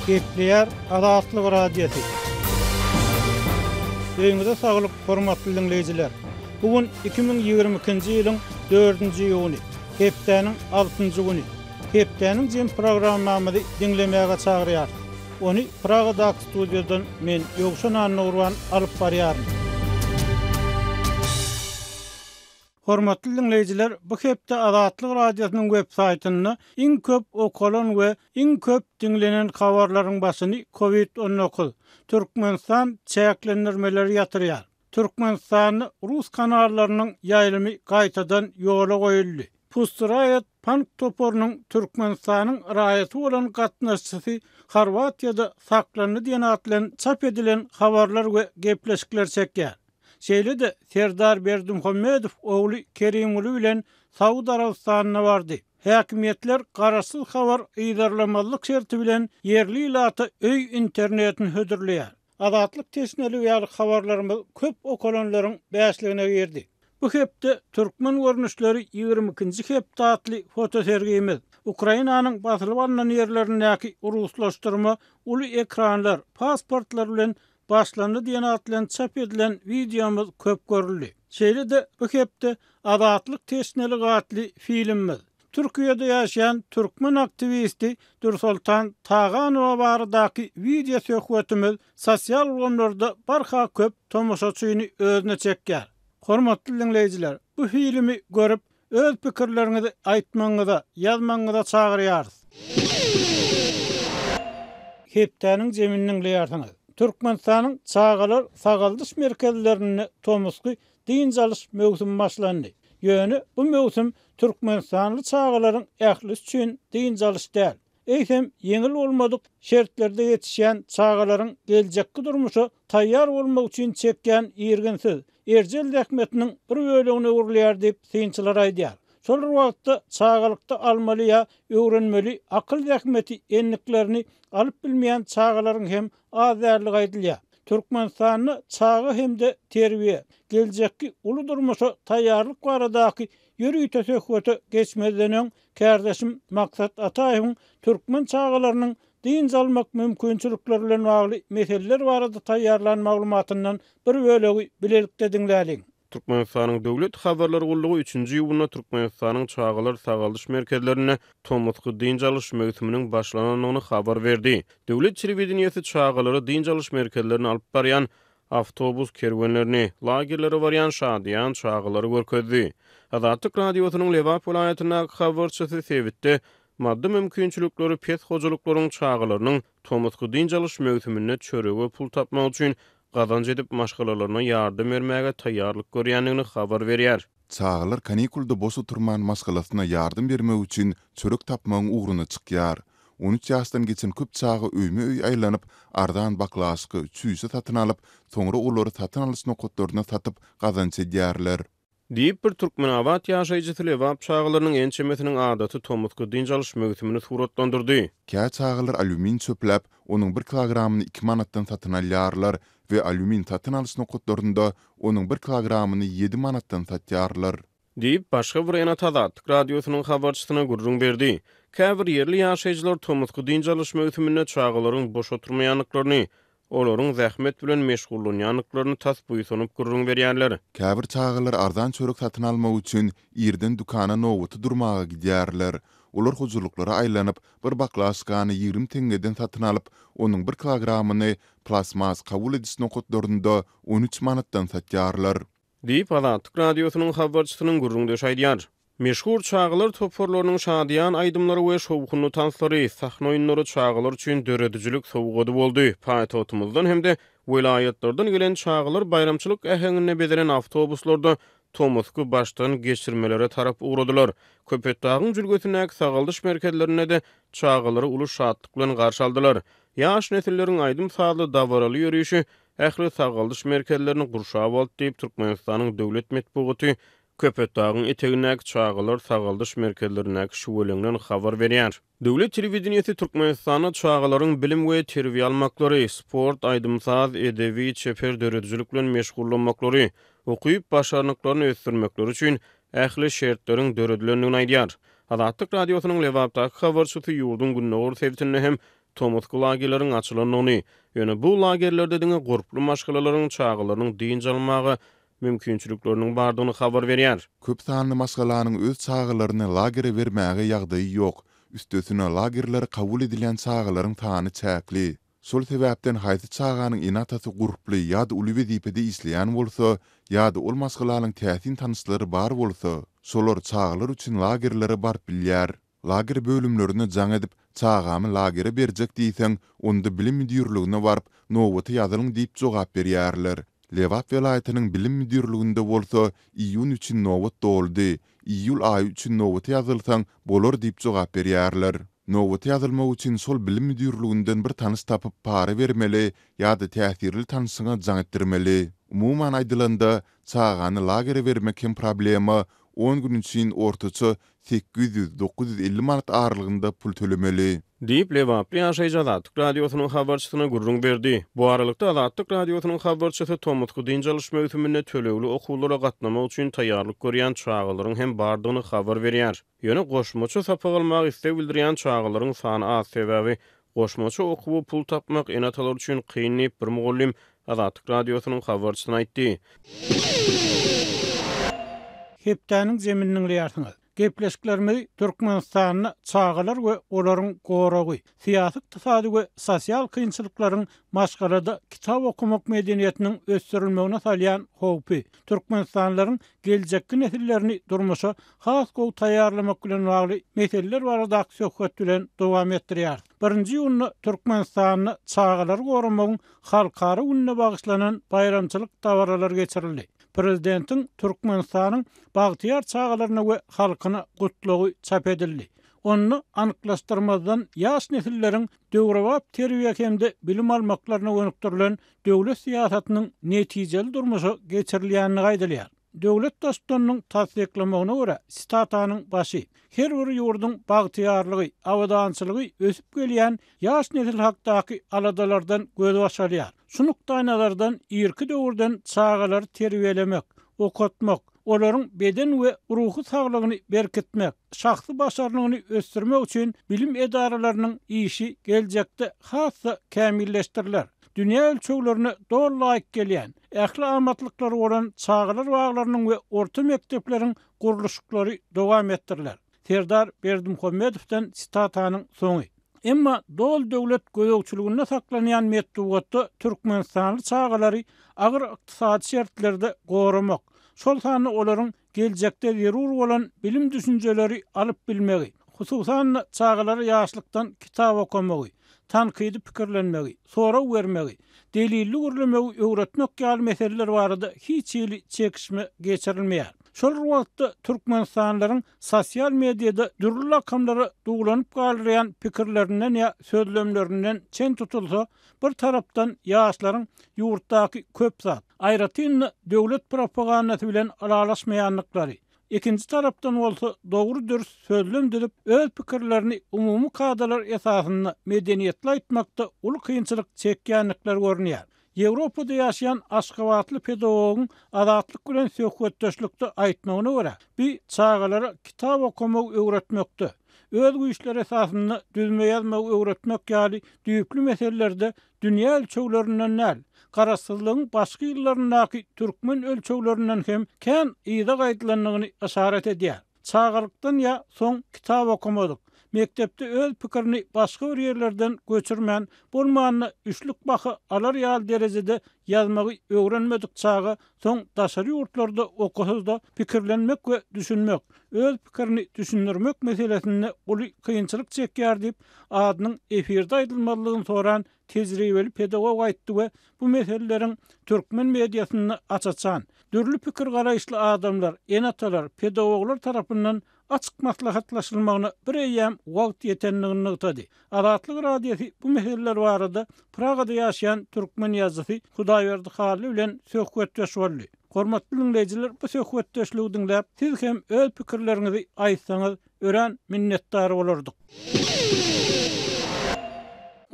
Gepleýär Azatlyk Radiosy. Öýüňize saglyk, hormatly diňleýjiler! Bu gün 2022-nji ýylyň dördünji iýuny, hepdäniň altynjy güni. Hepdäniň jem programmamyzy diňlemäge çagyrýarys. Ony Pragadaky studiýadan men, Ýowşan Annagurban alyp barýaryn. Hormatly diňleýjiler, bu hepde Azatlyk Radiosynyň web saýtynda iň köp okalan we iň köp diňlenen habarlaryň başyny Covid 19, Türkmenistan çäklendirmeleri ýatyrýar, Türkmenistanda rus kanallarynyň ýaýlymy gaýtadan ýola goýuldy, Pussy Riot pank toparynyň Türkmenistanyň raýaty bolan gatnaşyjysy Horwatiýada saklandy diýen at bilen çap edilen habarlar we gepleşikler çekýär. Şeýle-de Serdar Berdimuhamedow ogly Kerimguly bilen Saud Arabystanyna bardy. Häkimiýetler garaşsyz habar yzarlamazlyk şerti bilen ýerli ilata öý internetini hödürleýär. Azatlyk teşneligi ýaly habarlarymyz köp okalanlaryň bäşligine girdi. Bu hepde Türkmen görnüşleri 22-nji hepde atly fotosergimiz, Ukrainanyň basylyp alnan ýerlerindäki ruslaşdyrma uly ekranlar, pasportlar bilen başlandy diýen at bilen çap edilen wideomyz köp görüldi. Şeýle-de bu hepde Azatlyk teşneligi atly filmimiz, Türkiýede ýaşaýan türkmen aktiwisti Dürsoltan Taganowa baradaky wideo söhbetimiz sosial ulgamlarda barha köp tomaşaçyny özüne çekýär. Hormatly diňleýjiler, bu filmi görüp, Öz pikirleriňizi aýtmagyňyza, ýazmagyňyza çagyrýarys. Hepdäniň jemini diňleýärsiňiz. Türkmenistanyň çagalar sagaldyş merkezlerinde tomusky dynç alyş möwsümi başlandy. Ýöne bu möwsüm türkmenistanly çagalaryň ählisi üçin dynç alyş däl. Eýsem, ýeňil bolmadyk şertlerde ýetişýän çagalaryň geljekki durmuşa taýýar bolmagy üçin çekýän irginsiz, erjel zähmetiniň bir bölegine öwrülýär diýip, synçylar aýdýar. Şol bir wagtda, çagalykda almaly ýa öwrenmeli akyl zähmeti endiklerini alyp bilmeýän çagalaryň hem az däldigi aýdylýar. Türkmenistanda çaga hem-de terbiýe, geljekki uly durmuşa taýýarlyk baradaky ýörite söhbete geçmezden öň, Kärdeşim Maksat Ataýewiň türkmen çagalarynyň dynç almak mümkinçilikleri bilen bagly meseleler barada taýýarlan maglumatyndan bir bölegi bilelikde diňläliň. Türkmenistanyň Döwlet habarlar gullugy üçünji iýunda Türkmenistanyň çagalar sagaldyş merkezlerinde tomusky dynç alyş möwsüminiň başlanandygyny habar berdi. Döwlet telewideniýesi çagalary dynç alyş merkezlerine alyp barýan awtobus kerwenlerini, lagerlere barýan şadyýan çagalary görkezdi. Azatlyk Radiosynyň Lebap welaýatyndaky habarçysy sebitde maddy mümkinçilikleri pes hojalyklaryň çagalarynyň tomusky dynç alyş möwsüminde çörege pul tapmak üçin gazanç edip maşgalalaryna ýardam bermäge taýýarlyk görýändigini habar berýär. Çagalar kanikulda boş oturman maşgalasyna ýardam bermek üçin çörek tapmagyň ugruna çykýar. 13 ýaşdan geçen köp çaga öýme-öý aýlanyp, arzan baklaşka, çüýşe satyn alyp, soňra olary satyn alyş nokatlarynda satyp, gazanç edýärler. Diýip, bir türkmenabat ýaşaýjysy lebap çagalarynyň ençemesiniň adaty tomusky dynç alyş möwsümini suratlandyrdy. Kä çagalar alýumin çöpläp, onuň bir kilogramyny iki manatdan satyn alýarlar we alýumin satyn alyş nokatlarynda onuň bir kilogramyny ýedi manatdan satýarlar. Diýip, başga bir ene-ata Azatlyk Radiosynyň habarçysyna gürrüň berdi. Käbir ýerli ýaşaýjylar tomusky dynç alyş möwsüminde çagalaryň boş oturmaýandyklaryny, olaryň zähmet bilen meşgullanýandyklaryny tas buýsanyp gürrüň berýärler. Käbir çagalar arzan çörek satyn almak üçin irden dükana nobata durmaga gidýärler. Olar hojalyklara aýlanyp, bir baklaşkany 20 teňňeden satyn alyp, onuň bir kilogramyny plastmas kabul ediş nokatlarynda 13 manatdan satýarlar. Diýip, Azatlyk Radiosynyň habarçysynyň gürrüňdeşi aýdýar. Meşhur çagalar toparlarynyň şadyýan aýdymlary we şowhunly tanslary, sahna oýunlary çagalar üçin döredijilik sowgady boldy. Paýtagtymyzdan hem-de welaýatlardan gelen çagalar baýramçylyk äheňinde bezelen awtobuslarda tomusky başdan geçirmelere tarap ugradylar. Köpetdagyň jülgesindäki sagaldyş merkezlerinde-de çagalary uly şatlyk bilen garşy aldylar. Ýaş nesilleriň aýdym-sazly dabaraly ýörişi ähli sagaldyş merkezlerini gurşap aldy diýip, Türkmenistanyň döwlet metbugaty Köpetdagyň etegindäki çagalar sagaldyş merkezlerindäki şüweleňden habar berýär. Döwlet telewideniýesi Türkmenistanda çagalaryň bilim we terbiýe almaklary, sport, aýdym-saz, edebi, çeper döredijilik bilen meşgullanmaklary, ukyp-başarnyklaryny ösdürmekleri üçin ähli şertleriň döredilendigini aýdýar. Azatlyk Radiosynyň Lebapdaky habarçysy ýurduň gündogar sebitinde hem. tomusky lagerleriň açylandygyny, ýöne bu lagerlerde diňe gurply maşgalalaryň çagalarynyň dynç almaga mümkinçilikleriniň bardygyny habar berýär. Köp sanly maşgalanyň öz çagalaryny lagere bermäge ýagdaýy ýok, üstesine lagerlere kabul edilýän çagalaryň sany çäkli. Şol sebäpden haýsy çaganyň ene-atasy gurply ýa-da uly wezipede işleýän bolsa, ýa-da ol maşgalanyň täsin tanyşlary bar bolsa, şolar çagalar üçin lagerlere baryp bilýär. Lager bölümlerine jaň edip, çagamy lagere berjek diýseň, onda bilim müdirligine baryp, nobata ýazylyň diýip jogap berýärler. Lebap welaýatynyň bilim müdirliginde bolsa, iýun üçin nobat doldy, iýul aýy üçin nobata ýazylsaň bolar diýip jogap berýärler. Nobata ýazylmak üçin şol bilim müdirliginden bir tanyş tapyp para bermeli ýa-da täsirli tanyşyňa jaň etdirmeli. Umuman aýdylanda, çagany lagere bermek hem problema, on gün üçin ortaça 800, 950 manat aralygynda pul tölemeli. Diýip, lebaply ýaşaýjy Azatlyk Radiosynyň habarçysyna gürrüň berdi. Bu aralykda, Azatlyk Radiosynyň habarçysy tomusky dynç alyş möwsüminde tölegli okuwlara gatnamak üçin taýýarlyk görýän çagalaryň hem bardygyny habar berýär. Ýöne goşmaça sapak almaga isleg bildirýän çagalaryň sany az, sebäbi goşmaça okuwa pul tapmak ene-atalar üçin kyn diýip, bir mugallym Azatlyk Radiosynyň habarçysyna aýtdy. Hepdäniň jemini diňleýärsiňiz. Gepleşiklerimizi Türkmenistanda çagalar we olaryň goragy, syýasy-ykdysady we sosial kynçylyklaryň maşgalada kitap okamak medeniýetiniň ösdürilmegine salýan howpy, türkmenistanlylaryň geljekki nesillerini durmuşa has gowy taýýarlamak bilen bagly meseleler baradaky söhbet bilen dowam etdirýäris. Birinji iýunda Türkmenistanda çagalary goramagyň halkara gününe bagyşlanan baýramçylyk dabaralary geçirildi. Prezidentiň Türkmenistanyň bagtyýar çagalaryna we halkyna Gutlagy çap edildi. Onda anyklaşdyrmazdan ýaş nesilleriň döwrebap terbiýe hem-de bilim almaklaryna gönükdirilen döwlet syýasatynyň netijeli durmuşa geçirilýändigi aýdylýar. Döwlet Baştutanynyň tassyklamagyna görä, sitatanyň başy, Her bir ýurduň bagtyýarlygy, abadançylygy ösüp gelýän ýaş nesil hakdaky aladalardan gözbaş alýar. Şu nukdaýnazardan irki döwürden çagalary terbiýelemek, okatmak, olaryň beden we ruhy saglygyny berkitmek, şahsy başarnygyny ösdürmek üçin bilim edaralarynyň işi geljekde has-da kämilleşdiriler. Dünýä ölçeglerine doly laýyk gelýän, ähli amatlyklary bolan çagalar baglarynyň we orta mekdepleriň gurluşyklary dowam etdiriler. Serdar Berdimuhamedowdan sitatanyň soňy. Emma doly döwlet gözegçiliginde saklanýan metbugatda türkmenistanly çagalary agyr ykdysady şertlerde goramak, şol sanda olaryň geljekde zerur bolan bilim-düşünjeleri alyp bilmegi, hususan-da, çagalara ýaşlykdan kitap okamagy, tankydy pikirlenmegi, sorag bermegi, delilli gürlemegi öwretmek ýaly meseleler barada hiç hili çekişme geçirilmeýär. Şol bir wagtda, türkmenistanlylaryň sosial mediada dürli lakamlara duwlanyp galdyrýan pikirlerinden ýa sözlemlerinden çen tutulsa, bir tarapdan ýaşlaryň ýurtdaky köp zat, aýratyn-da döwlet propagandasy bilen ylalaşmaýandyklary, ikinji tarapdan bolsa dogry-dürs sözlem düzüp, öz pikirlerini umumy kadalar esasynda medeniýetli aýtmakda uly kynçylyk çekýändikleri görünýär. Ýewropada ýaşaýan aşgabatly pedagogyň Azatlyk bilen söhbetdeşlikde aýtmagyna görä, bi çagalara kitap okamagy öwretmekde, öz güýçleri esasynda düzme ýazmagy öwretmek ýaly düýpli meselelerde dünýä ölçeglerinden däl, garaşsyzlygyň başky ýyllaryndaky türkmen ölçeglerinden hem kän yza gaýdylandygyny yşarat edýär. Çagalykdan ýa soň kitap okamadyk, mekdepde öz pikirini başga bir ýerlerden göçürmän, bolmanda üçlük baha alar ýaly derejede ýazmagy öwrenmedik çaga soň daşary ýurtlarda okasa-da pikirlenmek we düşünmek, öz pikirini düşündirmek meselesinde uly kynçylyk çekýär diýip, adynyň efirde aýdylmazlygyny soran tejribeli pedagog aýtdy we bu meseleleriň türkmen mediasynda aç-açan, dürli pikir-garaýyşly adamlar, ene-atalar, pedagoglar tarapyndan açyk maslahatlaşylmagyna bireýýäm wagt ýetendigini nygtady. Azatlyk Radiosy bu meseleler barada Pragada ýaşaýan türkmen ýazyjysy Hudaýberdi Hally bilen söhbetdeş boldy. Hormatly diňleýjiler, bu söhbetdeşligi diňläp, siz hem öz pikirleriňizi aýtsaňyz, örän minnetdar bolardyk.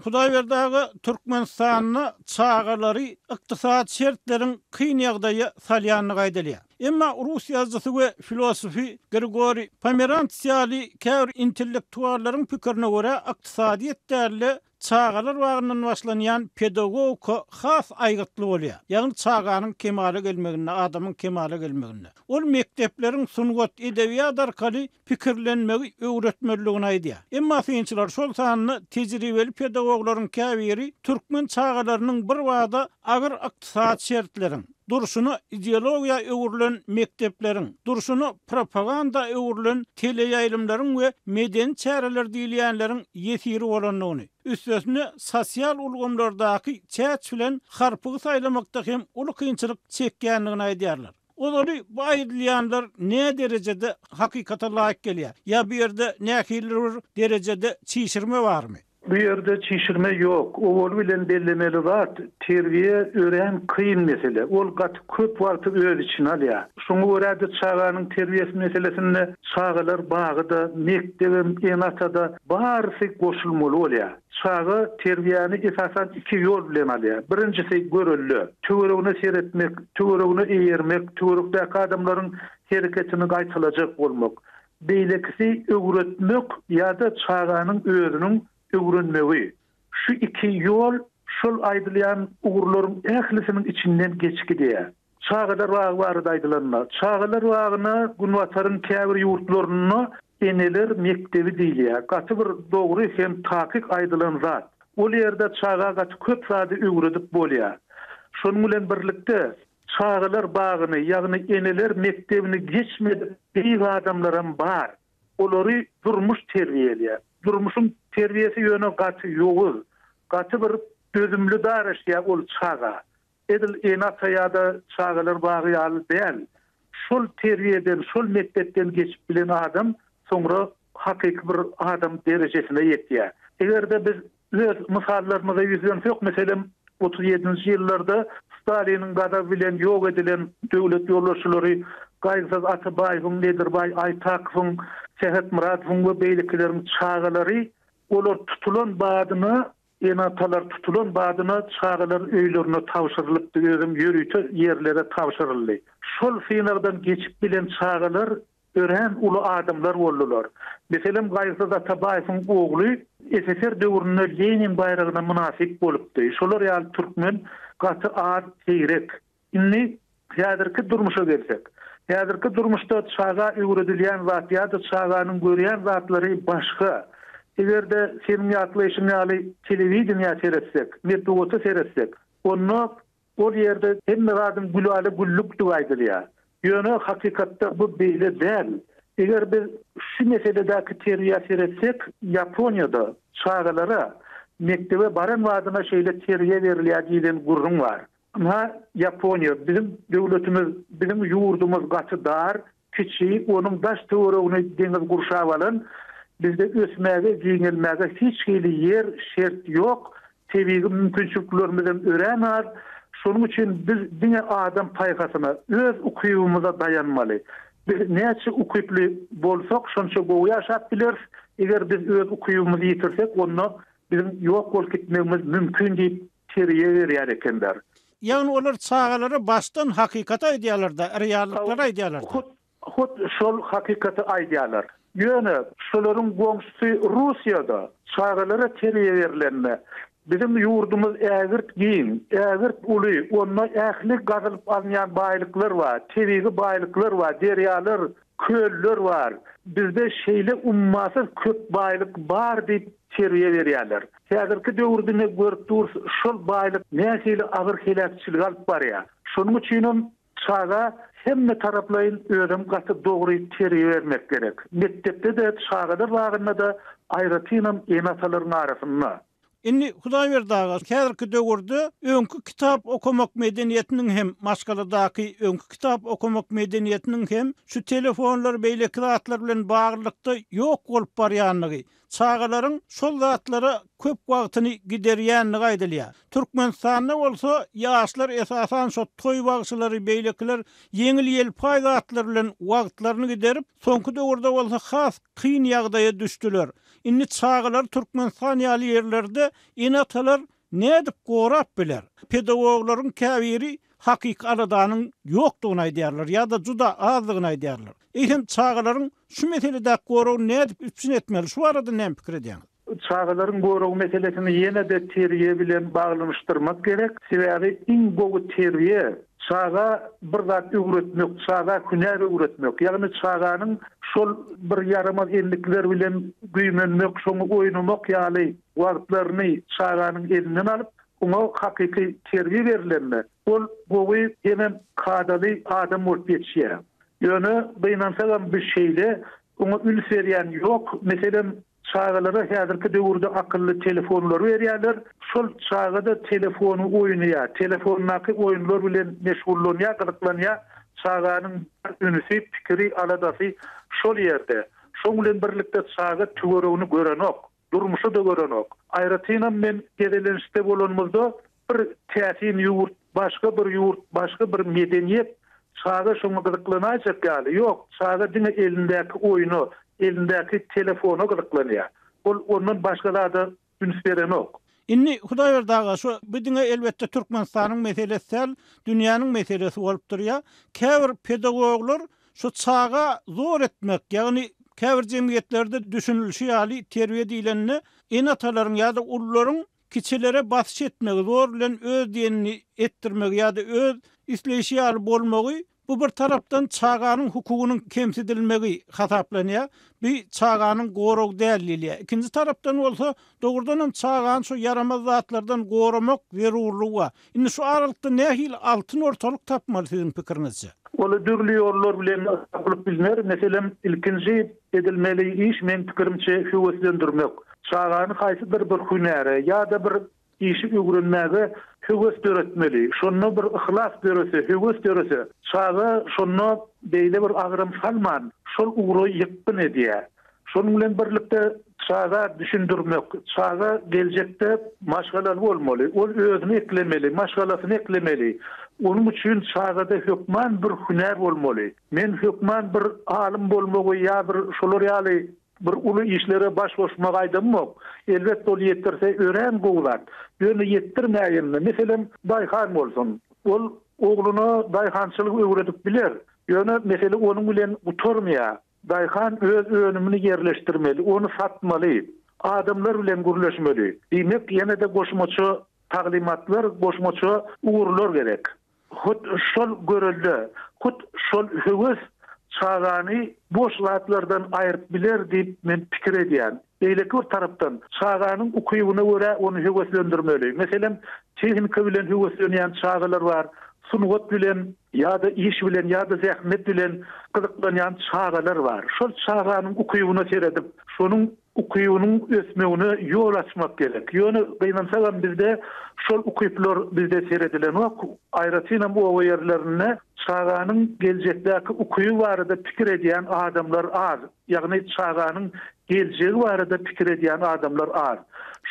Hudaýberdi aga, Türkmenistanda çagalary ykdysady şertleriň kyn ýagdaýa salýandygy aýdylýar. Emma rus ýazyjysy we filosofy Grigoriý Pomerants ýaly käbir intellektuallaryň pikirine görä, ykdysadyýet däl-de, çagalar bagyndan başlanýan pedagogika has aýgytly bolýar. Ýagny çaganyň kemala gelmeginde, adamyň kemala gelmeginde. Ol mekdepleriň sungat, edebiýat arkaly pikirlenmegi öwretmelidigini aýdýar. Emma synçylar, şol sanda tejribeli pedagoglaryň käbiri türkmen çagalarynyň birbada agyr ykdysady şertleriň, durşuna ideologiýa öwrülen mekdepleriň, durşuna propaganda öwrülen teleýaýlymlaryň we medeni çäreler diýilýänleriň ýesiri bolandygyny, üstesine sosial ulgamlardaky çäç bilen harpygy saýlamakda hem uly kynçylyk çekýändigini aýdýarlar. Ozaly bu aýdylýanlar näderejede hakykata laýyk gelýär? Ýa bu ýerde nähilidir bir derejede çişirme barmy? Bu ýerde çişirme ýok. Owaly bilen bellemeli zat, terbiýe örän kyn mesele. Ol gaty köp wagty öz içine alýar. Şoňa görä-de çaganyň terbiýesi meselesinde çagalar bagy-da, mekdebem, ene-ata-da barysy goşulmaly bolýar. Çaga terbiýäni esasan iki ýol bilen alýar. Birinjisi görelde. Töweregine seretmek, töweregine eýermek, töwerekdäki adamlaryň hereketini gaýtalajak bolmak. Beýlekisi öwretmek ýa-da çaganyň özüniň öwrenmegi. Şu iki ýol şol aýdylýan ugurlaryň ählisiniň içinden geçip gidýär. Çagalar bagy barada aýdylanda, çagalar bagyna Günbataryň käbir ýurtlarynda eneler mekdebi diýilýär. Gaty bir dogry hem takyk aýdylan zat. Ol ýerde çaga gaty köp zady öwredip bolýar. Şonuň bilen birlikde, çagalar bagyny, ýagny eneler mekdebini geçmedik beýik adamlaram bar. Olary durmuş terbiýeleýär. Durmuşyň terbiýesi ýöne gaty ýowuz, gaty bir dözümli daraşýar ol çaga. Edil ene-ata ýa-da çagalar bagy ýaly däl. Şol terbiýeden, şol mekdepden geçip bilen adam soňra hakyky bir adam derejesine ýetýär. Eger-de biz öz mysallarymyza ýüzlensek, meselem, 37-nji ýyllarda Staliniň gazaby bilen ýok edilen döwlet ýolbaşçylary Gaýgysyz Atabaýewiň, Nedirbaý Aýtakowyň, Sähetmyradowyň we beýlekileriň çagalary, olar tutulan badyna Ene-atalar tutulan badyna çagalar öýlerine tabşyrylypdy, özem ýörite ýerlere tabşyryldy. Şol synagdan geçip bilen çagalar örän uly adamlar boldular. Meselem, Gaýgysyz Atabaýewiň ogly SSR döwründe Lenin baýragyna mynasyp bolupdy. Şolar ýaly türkmen gaty az, seýrek. Indi häzirki durmuşa gelsek. Häzirki durmuşda çaga öwredilýän zat ýa-da çaganyň görýän zatlary başga. Eger-de seniň ýatlaýşyň ýaly telewideniýä seretsek, metbugata seretsek, onda ol ýerde hemme zadyň gülala-güllükdigi aýdylýar. Ýöne hakykatda bu beýle däl. Eger biz şu meseledäki terbiýä seretsek, Ýaponiýada çagalara mekdebe baran badyna şeýle terbiýe berilýär diýlen gürrüň bar. Ynha, Ýaponiýa, biziň döwletimiz, biziň ýurdumyz gaty dar, kiçi, onuň daş-töweregini deňiz gurşap alan, bizde ösmäge, giňelmäge hiç hili ýer, şert ýok, tebigy mümkinçiliklerimizem örän az, şonuň üçin biz diňe adam paýhasyna, öz ukybymyza daýanmaly. Biz näçe ukyply bolsak, şonça gowy ýaşap bileris, eger biz öz ukybymyzy ýitirsek, onda biziň ýok bolup gitmegimiz mümkin diýip, terbiýe berýär ekenler. Ýagny olar çagalara başdan hakykaty aýdýarlar-da, reallyklary aýdýarlar-da. Hut, hut şol hakykaty aýdýarlar. Ýöne şolaryň goňşusy Russiýada çagalara terbiýe berlende, biziň ýurdumyz ägirt giň, ägirt uly, onda ähli gazylyp alynýan baýlyklar bar, tebigy baýlyklar bar, derýalar, Köller bar. Bizde şeýle ummasyz köp baýlyk bar diýip terbiýe berýärler. Häzirki döwürde ine görüp durus şol baýlyk nähili agyr heläkçilige alyp barýar. Şonuň üçinem çaga hemme taraplaýyn özem gaty dogry terbiýe bermek gerek. Mekdepde-de, çagalar bagynda-da, aýratynam ene-atalaryň arasynda. Indi Hudaýberdi aga, häzirki döwürde öňki kitap okamak medeniýetiniň hem, maşgaladaky öňki kitap okamak medeniýetiniň hem şu telefonlar, beýleki zatlar bilen baglylykda ýok bolup barýandygy, çagalaryň şol zatlara köp wagtyny giderýändigi aýdylýar. Türkmenistanda bolsa ýaşlar esasan şo toý bagşylary, beýlekiler ýeňil-ýelpaý zatlar bilen wagtlaryny giderip, soňky döwürde bolsa has kyn ýagdaýa düşdüler. Indi çagalary Türkmenistan ýaly ýerlerde ene-atalar nädip gorap biler? Pedagoglaryň käbiri hakyky aladanyň ýokdugyny aýdýarlar ýa-da juda azdygyny aýdýarlar. Eýsem, çagalaryň şu meseledäki goragyny nädip üpjün etmeli, şu barada näme pikir edýäňiz? Çagalaryň goragy meselesini ýene-de terbiýe bilen baglanyşdyrmak gerek. Sebäbi iň gowy terbiýe, çaga bir zat öwretmek, çaga hünär öwretmek. Ýagny çaganyň şol bir ýaramaz endikler bilen güýmenmek, şoňa oýnamak ýaly wagtlaryny çaganyň elinden alyp, oňa hakyky terbiýe berilende, ol gowy hemem kadaly adam bolup ýetişýär. Ýöne gynansagam bu şeýle, oňa üns berýän ýok. Meselem, çagalara häzirki döwürde akylly telefonlary berýärler. Şol çaga-da telefony oýnaýar, telefondaky oýunlar bilen meşgullanýar, gyzyklanýar. Çaganyň bar ünsi, pikiri, aladasy şol ýerde. Şoň bilen birlikde çaga töweregini görenok. Durmuşy-da görenok. Aýratynam men gezelençde bolanymyzda bir täsin ýurt, başga bir ýurt, başga bir medeniýet, çaga şoňa gyzyklanaýjak ýaly, ýok, çaga diňe elindäki oýna, elindäki telefona gyzyklanýar. Ol ondan başga zada üns berenok. Indi Hudaýberdi aga şu bu diňe elbetde Türkmenistanyň meselesi däl, dünýäniň meselesi bolup durýar. Käbir pedagoglar Şu çaga zor etmek, ýagny käbir jemgyýetlerde düşünilişi ýaly terbiýe diýlende ene-atalaryň ýa-da ulularyň kiçilere basyş etmegi, zor bilen öz diýenini etdirmegi ýa-da öz isleýşi ýaly bolmagy, bu bir tarapdan çaganyň hukugynyň kemsidilmegi hasaplanýar. Bu çaganyň goragy däl diýilýär. Ikinji tarapdan bolsa, dogrudanam çagany şu ýaramaz zatlardan goramak zerurlygy bar. Indi şu aralykda nähili altyn ortalyk tapmaly siziň pikiriňizçe? Ol dürli ýollar bilen tapylyp bilner. Meselem, ilkinji edilmeli iş, meň pikirimçe, höweslendirmek. Çagany haýsydyr bir hünäre ýa-da bir işi öwrenmäge höwes döretmeli. Şonda bir yhlas dörese, höwes dörese, çaga şonda beýle bir agram salman, şol ugra ýykgyn edýär. Şonuň bilen birlikde çaga düşündirmek, çaga geljekde maşgalaly bolmaly, ol özüni eklemeli, maşgalasyny eklemeli. Onuň üçin çagada hökman bir hünär bolmaly. Men hökman bir alym bolmagy ýa bir şolar ýaly bir uly işlere baş goşmagy aýdamok. Elbetde ol ýetdirse örän gowy zat. Ýöne ýetdirmäýende, meselem, daýhan bolsun. Ol ogluna daýhançylygy öwredip biler. Ýöne mesele onuň bilen gutarmaýar. Daýhan öz önümini ýerleşdirmeli, ony satmaly, adamlar bilen gürleşmeli. Diýmek, ýene-de goşmaça taglymatlar, goşmaça ugurlar gerek. Hut şol görelde, hut şol höwes çagany boş zatlardan aýryp biler diýip men pikir edýän. Beýleki bir tarapdan, çaganyň ukybyna görä ony höweslendirmeli. Meselem, tehnika bilen höweslenýän çagalar bar, sungat bilen ýa-da iş bilen ýa-da zähmet bilen gyzyklanýan çagalar bar. Şol çaganyň ukybyna seredip, şonuň ukybynyň ösmegine ýol açmak gerek. Ýöne gynansagam bizde şol ukyplar bizde seredilenok. Aýratynam oba ýerlerinde çaganyň geljekdäki ukyby barada pikir edýän adamlar az. Ýagny çaganyň geljegi barada pikir edýän adamlar az.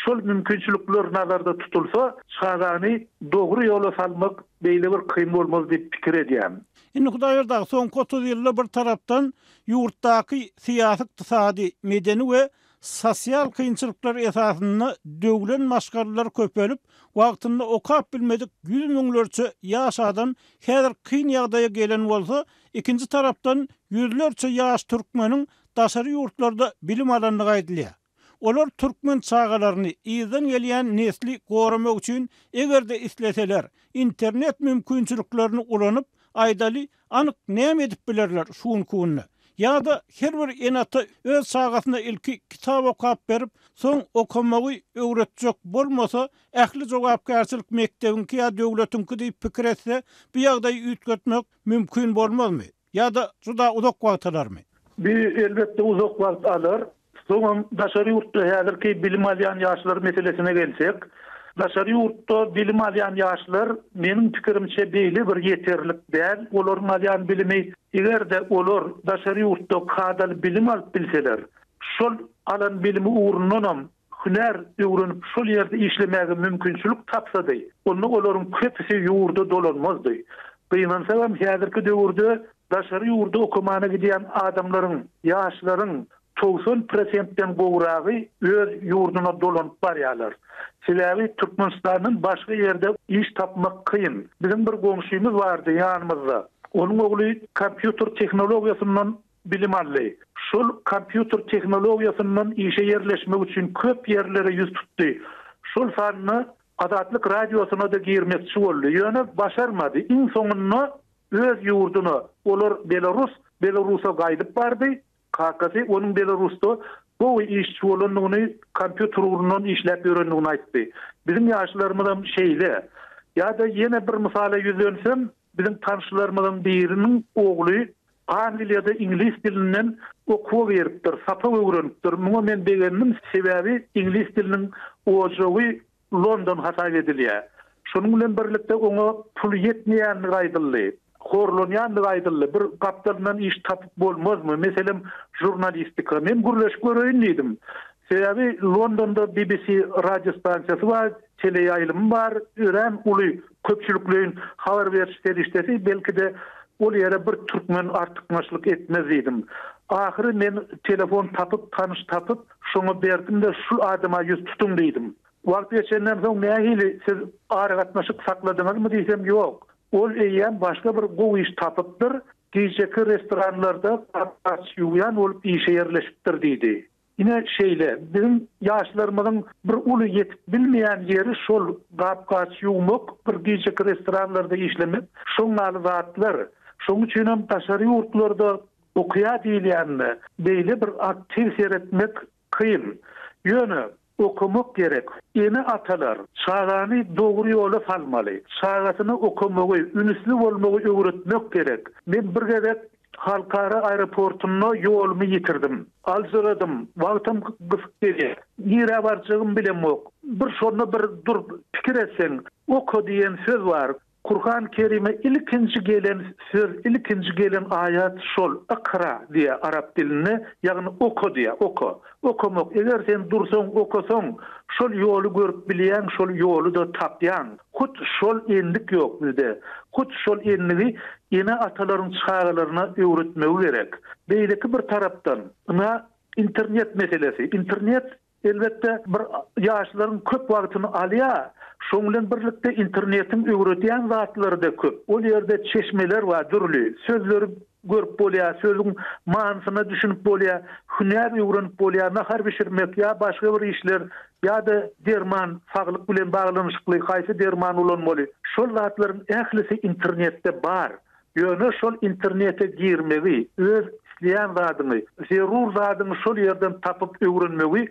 Şol mümkinçilikler nazarda tutulsa, çagany dogry ýola salmak beýle bir kyn bolmaz diýip pikir edýän. Indi Hudaýberdi aga, soňky 30 ýylda bir tarapdan ýurtdaky syýasy-ykdysady, medeni we sosial kynçylyklar esasynda döwlen maşgalalar köpelip, wagtynda okap bilmedik ýüz müňlerçe ýaş adam häzir kyn ýagdaýa gelen bolsa, Ikinji tarapdan, ýüzlerçe ýaş türkmeniň daşary ýurtlarda bilim alandygy aýdylýar. Olar türkmen çagalaryny, yzdan gelýän nesli goramak üçin, eger-de isleseler, internet mümkinçiliklerini ulanyp, aýdaly, anyk näme edip bilerler şu günki günde? Ýa-da her bir ene-ata öz çagasyna ilki kitap okap berip, soň okamagy öwretjek bolmasa, ähli jogapkärçilik mekdebiňki ýa döwletiňki diýip pikir etse, bu ýagdaýy üýtgetmek Mümkin bolmazmy? Ýa-da juda uzak wagt alarmy? Bu, elbetde, uzak wagt alar. Soňam daşary ýurtda häzirki bilim alýan ýaşlar meselesine gelsek, daşary ýurtda bilim alýan ýaşlar, meniň pikirimçe, beýle bir ýeterlik däl olaryň alýan bilimi. Eger-de olar daşary ýurtda kadaly bilim alyp bilseler, şol alan bilimi ugrundanam hünär öwrenip şol ýerde işlemäge mümkinçilik tapsady, onda olaryň köpüsi ýurda dolanmazdy. Gynansagam häzirki döwürde daşary ýurda okamana gidýän adamlaryň, ýaşlaryň. 90 prosentden gowragy öz ýurduna dolanyp barýarlar. Sebäbi Türkmenistandan başga ýerde iş tapmak kyn. Biziň bir goňşymyz bardy ýanymyzda. Onuň ogly kompýuter tehnologiýasyndan bilim aldy. Şol kompýuter tehnologiýasyndan işe ýerleşmek üçin köp ýerlere ýüz tutdy. Şol sanda Azatlyk Radiosyna-da girmekçi boldy. Ýöne başarmady. Iň soňunda öz ýurduna, olar belarus, Belarusa gaýdyp bardy. Kakasy onuň Belarusda gowy işçi bolandygyny, kompýuter ugrundan işläp ýörendigini aýtdy. Biziň ýaşlarymyzam şeýle. Ýa-da ýene bir mysala ýüzlensem, biziň tanyşlarymyzyň biriniň ogly Angliýada iňlis dilinden okuwa giripdir, sapak öwrenipdir. Muňa men begendim, sebäbi iňlis diliniň ojagy London hasap edilýär. Şonuň bilen birlikde oňa pul ýetmeýändigi aýdyldy. Horlanýandygy aýdyldy. Bir gapdalyndan iş tapyp bolmazmy? Meselem, žurnalistika. Men gürleşip göreýin diýdim. Sebäbi Londonda BBC radiostansiýasy bar, teleýaýlymy bar, örän uly köpçülikleýin habar beriş serişdesi, belki-de, ol ýere bir türkmen artykmaçlyk etmez diýdim. Ahyry men telefon tapyp, tanyş tapyp, şoňa berdim-de, şul adama ýüz tutuň diýdim. Wagt geçenden soň nähili, siz aragatnaşyk sakladyňyzmy diýsem, ýok. Ol eýýäm başga bir gowy iş tapypdyr, gijeki restoranlarda gap-gaç ýuwýan bolup işe ýerleşipdir diýdi. Ine şeýle, biziň ýaşlarymyzyň bir uly ýetip bilmeýän ýeri şol gap-gaç ýuwmak, bir gijeki restoranlarda işlemek, şoň ýaly zatlar. Şoň üçinem daşary ýurtlarda okaýar diýilýänine beýle bir aktiw seretmek kyn. Ýöne okamak gerek. Ene-atalar çagany dogry ýola salmaly. Çagasyna okamagy, ünüsli bolmagy öwretmek gerek. Men bir gezek Halkara aeroportunda ýolumy ýitirdim. Aljyradym, wagtam gysyk gelýär. Nirä barjagymy bilemok. Bir şonda bir durup pikir etseň, oka diýen söz bar. Kurhan Kerime ilkinji gelen söz, ilkinji gelen aýat şol, Ykra diýýär arap dilinde, ýagny oka diýýär, oka. Okamak, eger sen dursaň, okasaň, şol ýoly görüp bilýäň, şol ýoly-da tapýaň. Hut şol endik ýok bizde. Hut şol endigi ene-atalaryň çagalaryna öwretmegi gerek. Beýleki bir tarapdan, ynha, internet meselesi. Internet, elbetde, bir ýaşlaryň köp wagtyny alýar. Şoň bilen birlikde internetiň öwredýän zatlary-da köp. Ol ýerde çeşmeler bar dürli. Sözleri görüp bolýar, sözüň manysyna düşünip bolýar, hünär öwrenip bolýar, nahar bişirmek ýa başga bir işler ýa-da derman, saglyk bilen baglanyşykly haýsy derman ulanmaly, şol zatlaryň ählisi internetde bar. Ýöne şol internete girmegi, öz isleýän zadyňy, zerur zadyňy şol ýerden tapyp öwrenmegi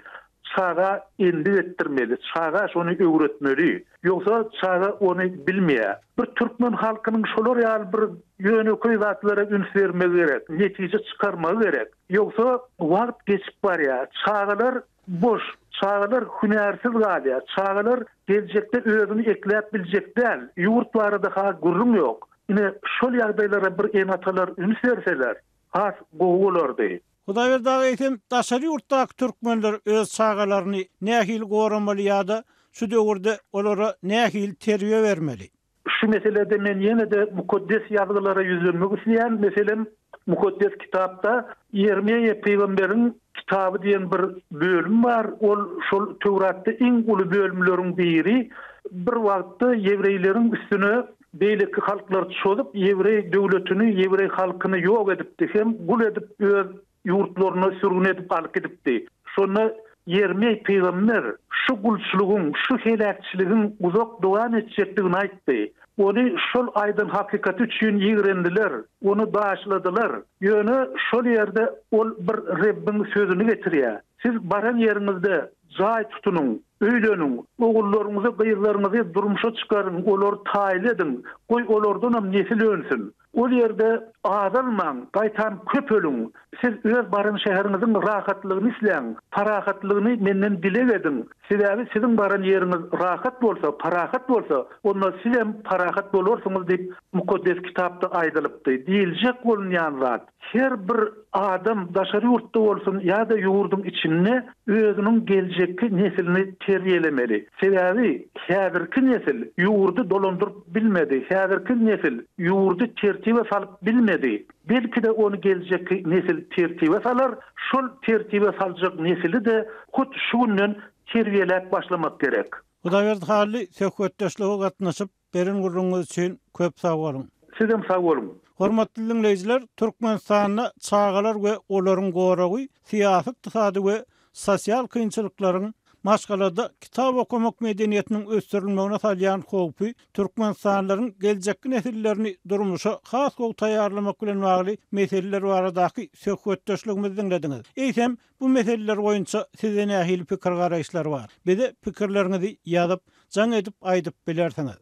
çaga endik etdirmeli, çaga şony öwretmeli. Ýogsa çaga ony bilmeýär. Bir türkmen halkynyň şolar ýaly bir ýönekeý zatlara üns bermegi gerek, netije çykarmagy gerek. Ýogsa wagt geçip barýar, çagalar boş, çagalar hünärsiz galýar, çagalar geljekde özüni ekläp biljek däl, ýurt barada-ha gürrüň ýok. Ine, şol ýagdaýlara bir ene-atalar üns berseler, has gowy bolardy. Hudaýberdi aga eýsem daşary ýurtdaky türkmenler öz çagalaryny nähili goramaly ýa-da şu döwürde olara nähili terbiýe bermeli? Şu meselede men ýene-de Mukaddes Ýazgylara ýüzlenmek isleýän. Meselem, Mukaddes Kitapda Ýermeýa pygamberiň kitaby diýen bir bölüm bar. Ol şol Töwratda iň uly bölümleriň biri. Bir wagtda ýewreýleriň üstüne Beýleki halklar çozup, ýewreý döwletini, ýewreý halkyny ýok edipdi hem gul edip öz ýurtlaryna sürgün edip alyp gidipdi. Şonda Ýermeý pygamber şu gulçulygyň, şu heläkçiligiň uzak dowam etjekdigini aýtdy. Ony şol aýdan hakykaty üçin ýigrendiler, ony daşladylar. Ýöne şol ýerde ol bir Rebbiň sözüni getirýär, Siz baran ýeriňizde jaý tutunyň, öýleniň, ogullaryňyzy, gyzlaryňyzy durmuşa çykaryň, olary taýly ediň, goý, olardanam nesil önsün. Ol ýerde azalmaň, gaýtam köpeliň. Siz öz baran şäheriňiziň rahatlygyny isläň, parahatlygyny menden dileg ediň. Sebäbi siziň baran ýeriňiz rahat bolsa, parahat bolsa, onda sizem parahat bolarsyňyz diýip, Mukaddes Kitapda aýdylypdy. Diýiljek bolunýan zat. Her bir adam daşary ýurtda bolsun ýa-da ýurduň içinde özüniň geljekki neslini terbiýelemeli. Sebäbi häzirki nesil ýurdy dolandyryp bilmedi, häzirki nesil ýurdy tertibe salyp bilmedi. Belki-de ony geljekki nesil tertibe salar, şol tertibe saljak nesili-de hut şu günden terbiýeläp başlamak gerek. Hudaýberdi Hally söhbetdeşlige gatnaşyp, Beren gürrüňiňiz üçin köp sag boluň. Sizem sag boluň. Hormatly diňleýjiler, Türkmenistanda çagalar we olaryň goragy, syýasy-ykdysady we sosial kynçylyklaryň maşgalada kitap okamak medeniýetiniň ösdürilmegine salýan howpy, türkmenistanlylaryň geljekki nesillerini durmuşa has gowy taýýarlamak bilen bagly meseleler baradaky söhbetdeşligimizi diňlediňiz. Eýsem, Bu meseleler boýunça sizde nähili pikir-garaýyşlar bar? Bize pikirleriňizi ýazyp, jaň edip aýdyp bilersiňiz.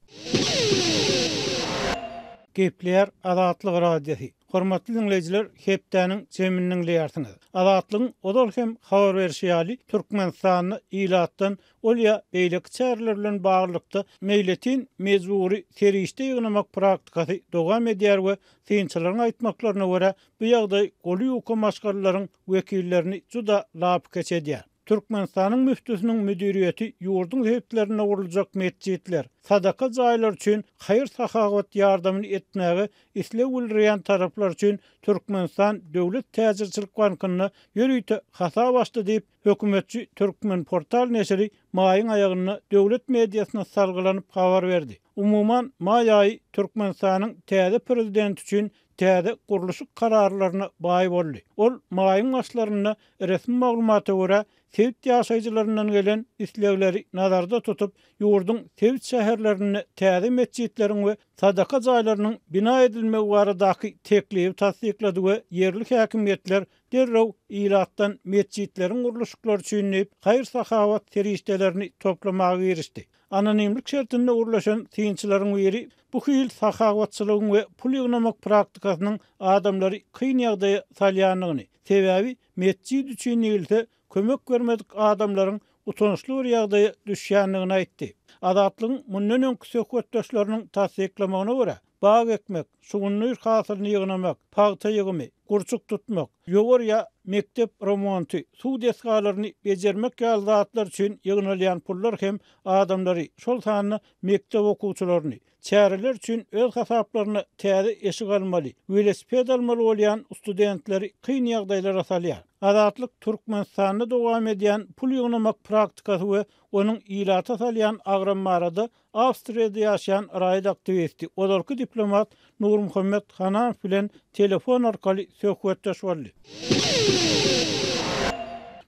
Gepleýär Azatlyk Radiosy. Hormatly diňleýjiler, hepdäniň jemini diňleýärsiňiz. Azatlygyň ozal hem habar berşi ýaly, Türkmenistanda ilatdan ol ýa beýleki çäreler bilen baglylykda meýletin mejbury serişde ýygnamak praktikasy dowam edýär we synçylaryň aýtmaklaryna görä, bu ýagdaý goly ýuka maşgalalaryň wekillerini juda lapykeç edýär. Türkmenistanyň müftüsiniň müdiriýeti ýurduň sebitlerinde guruljak metjitler, sadaka jaýlary üçin haýyr-sahawat ýardamyny etmäge isleg bildirýän taraplar üçin Türkmenistan döwlet täjirçilik bankynda ýörite hasap açdy diýip, hökümetçi Türkmenportal neşiri maýyň aýagynda döwlet mediasyna salgylanyp habar berdi. Umuman, maý aýy Türkmenistanyň täze prezidenti üçin täze gurluşyk kararlaryna baý boldy. Ol maýyň başlarynda resmi maglumata görä, sebit ýaşaýjylaryndan gelen islegleri nazarda tutup, ýurduň sebit şäherlerinde täze metjitleriň we sadaka jaýlarynyň bina edilmegi baradaky teklibi tassyklady we ýerli häkimiýetler derrew ilatdan metjitleriň gurluşyklary üçin diýip, haýyr-sahawat serişdelerini toplamaga girişdi. Anonimlik şertinde gürleşen synçylaryň biri bu hil sahawatçylygyň we pul ýygnamak praktikasynyň adamlary kyn ýagdaýa salýandygyny, sebäbi metjit üçin diýilse, kömek bermedik adamlaryň utançly bir ýagdaýa düşýändigini aýtdy. Azatlygyň mundan öňki söhbetdeşleriniň tassyklamagyna görä, bag ekmek, şugundyr hasylyny ýygnamak, pagta ýygymy, gurçuk tutmak, ýowar ýa mekdep remonty, suw desgalaryny bejermek ýaly zatlar üçin ýygnalýan pullar hem adamlary, şol sanda mekdep okuwçylaryny, çäreler üçin öz hasaplaryna täze eşik almaly, welosiped almaly bolýan studentleri kyn ýagdaýlara salýar. Azatlyk Türkmenistanda dowam edýän pul ýygnamak praktikasy we onuň ilata salýan agramy barada Awstriýada ýaşaýan raýat aktiwisti, ozalky diplomat Nurmuhammet Hananow bilen telefon arkaly söhbetdeş boldy.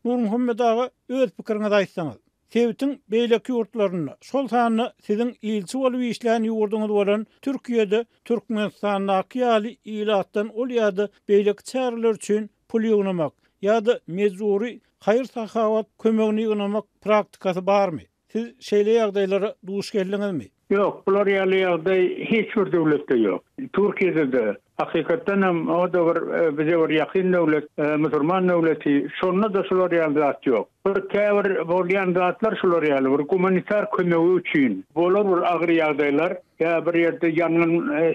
Nurmuhammet aga, öz pikiriňizi aýtsaňyz. Sebitiň beýleki ýurtlarynda, şol sanda siziň ilçi bolup işlän ýurduňyz bolan Türkiýede Türkmenistandaky ýaly ilatdan ol ýa-da beýleki çäreler üçin pul ýygnamak ýa-da mejbury haýyr-sahawat kömegini ýygnamak praktikasy barmy? Siz şeýle ýagdaýlara duş geldiňizmi? Ýok, bular ýaly ýagdaý hiç bir döwletde ýok. Türkiýede-de, hakykatdan hem o-da bir bize bir ýakyn döwlet, musurman döwleti, şonda-da şular ýaly zat ýok. Bir käbir bolýan zatlar şular ýaly, bir gumanitar kömegi üçin bolar bir agyr ýagdaýlar, Ýa bir ýerde ýangyn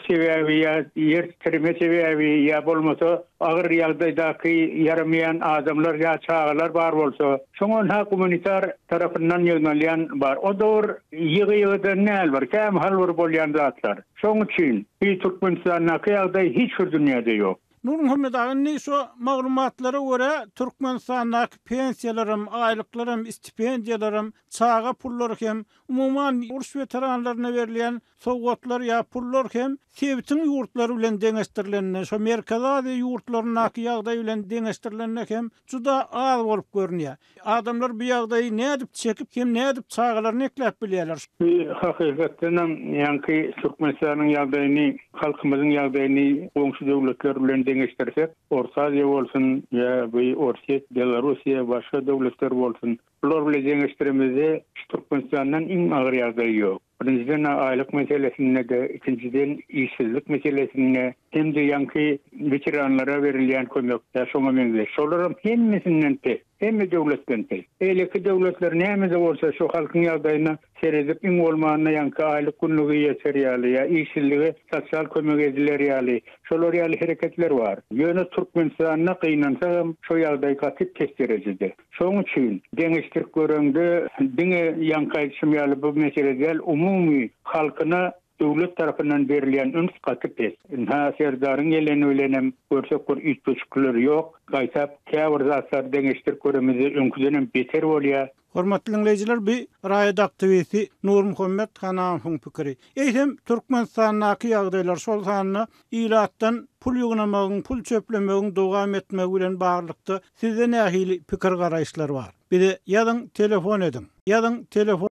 sebäbi ýa ýer titreme sebäbi ýa bolmasa agyr ýagdaýdaky ýaramaýan adamlar ýa çagalar bar bolsa, şoňa ynha gumanitar tarapyndan ýygnalýan bar. O dowur ýygy-ýygydan däl bir, kämahal bir bolýan zatlar. Şoň üçin bi Türkmenistandaky ýagdaý hiç bir dünýäde ýok. Nurmuhammet aga, indi şu maglumatlara görä, Türkmenistandaky pensiýalaram, aýlyklaram, stipendiýalaram, çaga pullary hem Umuman, uruş weteranlaryna berilýän sowgatlar ýa pullar hem sebitiň ýurtlary bilen deňeşdirilende, şo Merkezi Aziýa ýurtlaryndaky ýagdaý bilen deňeşdirilende hem juda az bolup görünýär. Adamlar bu ýagdaýy nädip çekip hem nädip çagalaryny ekläp bilýärler? Bu hakykatdanam ýaňky Türkmenistanyň ýagdaýyny, halkymyzyň ýagdaýyny goňşy döwletler bilen deňeşdirsek, Orta Aziýa bolsun ýa bu Orsýet, Belarussiýa, başga döwletler bolsun, Bular bilen deňeşdiremizde şu Türkmenistandan iň agyr ýagdaý ýok. Birinjiden aýlyk meselesinde-de, ikinjiden işsizlik meselesinde hem-de ýaňky weteranlara berilýän kömek ýa şoňa meňzeş. Şolaram hemmesinden pes. Hemme döwletden pes. Beýleki döwletler näme-de bolsa şu halkyň ýagdaýyna seredip iň bolmanda ýaňky aýlyk günlügi ýeter ýaly ýa işsizlige sosial kömek ediler ýaly şolar ýaly hereketler bar. Ýöne Türkmenistanda gynansagam şo ýagdaý gaty pes derejede. Şoň üçin deňeşdirip göreňde diňe ýaňky aýdyşym ýaly bu mesele däl umumy halkyna Döwlet tarapyndan berilýän üns gaty pes. Ynha, Serdaryň geleni bilenem görsek bir üýtgeşikler ýok. Gaýtap, käbir zatlary deňeşdirip göremizde öňküdenem beter bolýar. Hormatly diňleýjiler bu raýat aktiwisti Nurmuhammet Hanamowyň pikiri. Eýsem Türkmenistandaky ýagdaýlar şol sanda ilatdan pul ýygnamagyň, pul çöplemegiň dowam etmegi bilen baglylykda sizde nähili pikir garaýyşlar bar? Bize ýazyň telefon ediň. Ýazyň telefon.